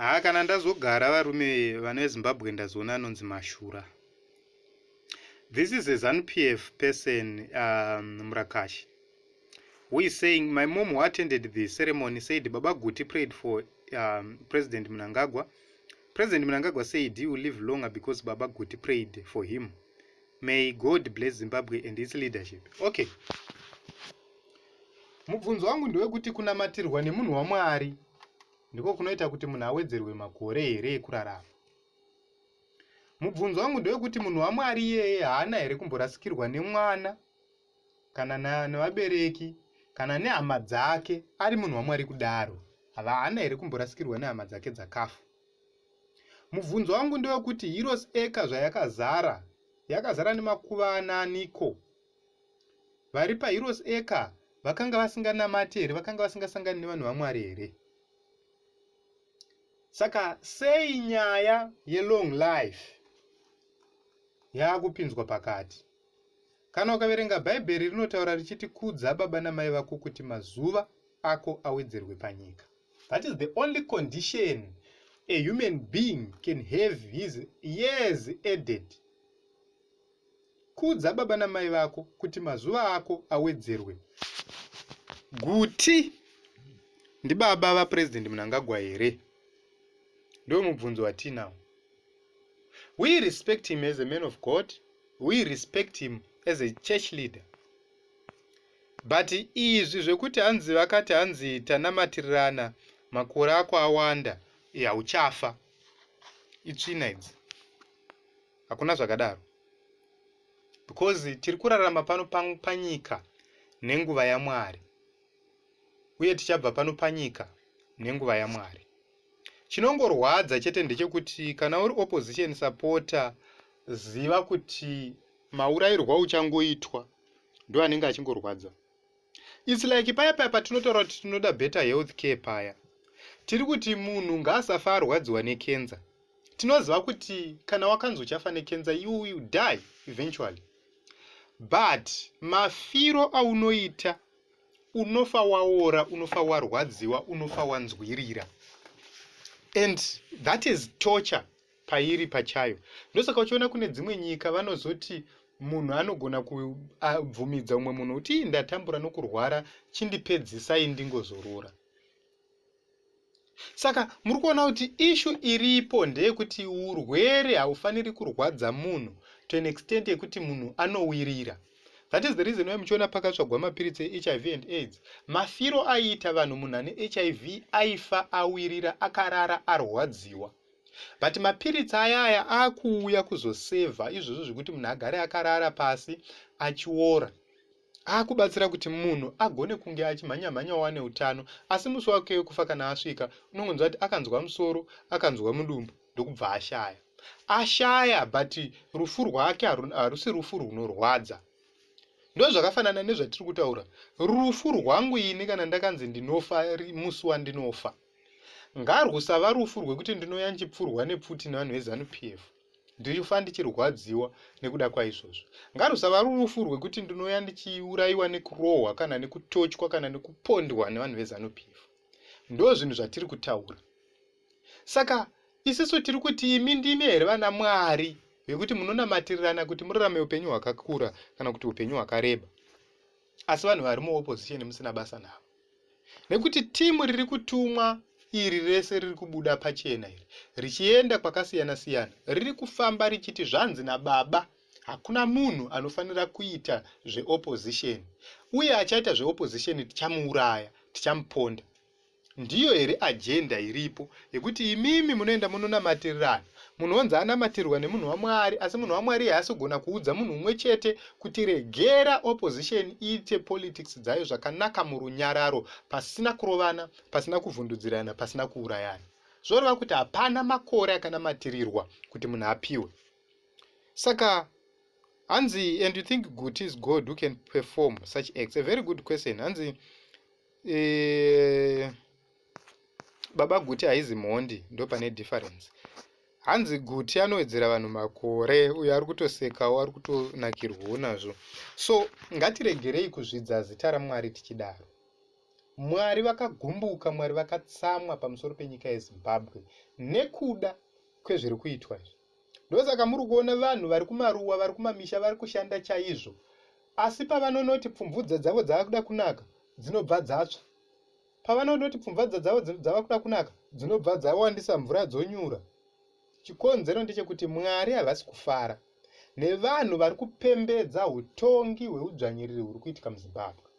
Haa kana ndazogara varume vana veZimbabwe ndazoona anonzi mashura. This is a ZANU-PF person, Murakashi, who is saying, my mom who attended the ceremony said Baba Guti prayed for President Mnangagwa. President Mnangagwa said he will live longer because Baba Guti prayed for him. May God bless Zimbabwe and its leadership. Okay. Mubvunzo wangu ndewekuti kunamatirwa nemunhu waMwari ndiko kunoita kuti munhu awedzerwe makore here ekurarama? Mubvunzo wangu ndewekuti munhu waMwari iyeye haana here kumborasikirwa nemwana kana nevabereki kana nehama dzake ari munhu waMwari kudaro? Haana here kumborasikirwa nehama dzake dzakafa? Mubvunzo wangu ndewekuti Heroes Acre zvayakazara, yakazara nemakuva ananiko? Vari paHeroes Acre vakanga vasinganamati here? Vakanga vasingasangani nevanhu vaMwari here? Saka sei nyaya yelong life yaakupinzwa pakati? Kana ukaverenga Bhaibheri rinotaura richiti kudza baba namai vako kuti mazuva ako awedzerwe panyika. That is the only condition a human being can have his years added. Kudza baba namai vako kuti mazuva ako awedzerwe. Guti ndibaba vaPresident Mnangagwa here? Ndiwo mubvunzo watinawo. We respect him as a man of God. We respect him as a church leader. But izvi zvekuti hanzi vakati hanzi tanamatirirana makore ako awanda hauchafa, itsvina idzi. Hakuna zvakadaro. Because tiri kurarama pano panyika nenguva yaMwari. Uye tichabva pano panyika nenguva yaMwari. Chinongorwadza chete ndechekuti kana uri opposition supporter ziva kuti maurayirwa uchangoitwa ndo anenge achingorwadza. It's like paya paya patinotaura kuti tinoda better health care paya. Tiri kuti munhu ngaasafa arwadziwa nekenza. Tinoziva kuti kana wakanzi uchafa nekenza you will die eventually. But mafiro aunoita unofa waora, unofa warwadziwa, unofa wanzwirira. And that is torture pairi pachayo. Ndosaka uchiona kune dzimwe nyika vanozoti munhu anogona kubvumidza umwe munhu kuti ndatambura nokurwara chindipedzisai ndingozorora. Saka muri kuona kuti ishu iripo ndeyekuti urwere haufaniri kurwadza munhu to an extent yekuti munhu anowirira. That is the reason why muchiona pakatsvagwa mapiritsi eHIV and AIDS. Mafiro aiita vanhu munhu ane HIV aifa awirira akarara arwadziwa. But mapiritsi aya aya akuuya kuzosevha izvozvo zvekuti munhu agare akarara pasi achiora. Akubatsira kuti munhu agone kunge achimhanya-mhanyawo ane utano, asi musi wake wekufa kana asvika unongonzwa kuti akanzwa musoro, akanzwa mudumbu ndokubva ashaya. Ashaya but rufu rwake harusi rufu runorwadza. Ndozvakafanana nezvatiri kutaura. Rufu rwangu ini kana ndakanzi ndinofa musi wandinofa, ngarwusava rufu rwekuti ndinouya ndichipfurwa nepfuti nevanhu veZanu PF. Ndichifa ndichirwadziwa nekuda kwaizvozvo. Ngarusava rufu rwekuti ndinouya ndichiurayiwa nekurohwa kana nekutochwa kana nekupondwa nevanhu veZanu PF. Ndozvinhu zvatiri kutaura. Saka isisu tiri kuti imi ndimi here vana Mwari vekuti munonamatirirana kuti murarame upenyu hwakakura kana kuti upenyu hwakareba, asi vanhu vari muopposition musina basa navo? Nekuti timu riri kutumwa iri rese riri kubuda pachena iri richienda kwakasiyana siyana riri kufamba richiti zvanzi nababa hakuna munhu anofanira kuita zveopposition uye achaita zveopposition tichamuuraya, tichamuponda. Ndiyo here agenda iripo yekuti imimi munoenda munonamatirirana? Munhu onzi anamatirwa nemunhu waMwari, asi munhu waMwari haasi kugona kuudza munhu umwe chete kuti regera opposition iite politics dzayo zvakanaka murunyararo, pasina kurovana, pasina kuvhundudzirana, pasina kuurayana. Zvoreva kuti hapana makore akanamatirirwa kuti munhu apiwe. Saka hanzi, and you think Guti is God who can perform such acts? A very good question. Hanzi, Baba Guti haizi mhondi, ndo pane difference. Hanzi Guti anowedzera vanhu makore, uyo ari kutosekawo, ari kutonakirwawo nazvo. So ngatiregerei kuzvidza zita raMwari tichidaro. Mwari vakagumbuka, Mwari vakatsamwa pamusoro penyika yeZimbabwe nekuda kwezviri kuitwa izvi. Ndosaka muri kuona vanhu vari kumaruwa, vari kumamisha vari kushanda chaizvo, asi pavanonoti pfumvudza dzavo dzava kuda kunaka, dzinobva dzatsva. Pavanonoti pfumvadza dzavo dzava kuda kunaka, dzinobva dzawandisa mvura dzonyura. Chikonzero ndechekuti Mwari havasi kufara nevanhu vari kupembedza hutongi hweudzvanyiriri huri kuitika muZimbabwe.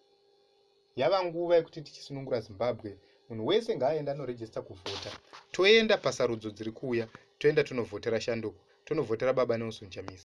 Yava nguva yekuti tichisunungura Zimbabwe, munhu wese ngaaende anorejista kuvhota. Toenda pasarudzo dziri kuuya, toenda tonovhotera shanduko, tonovhotera baba Nelson Chamisa.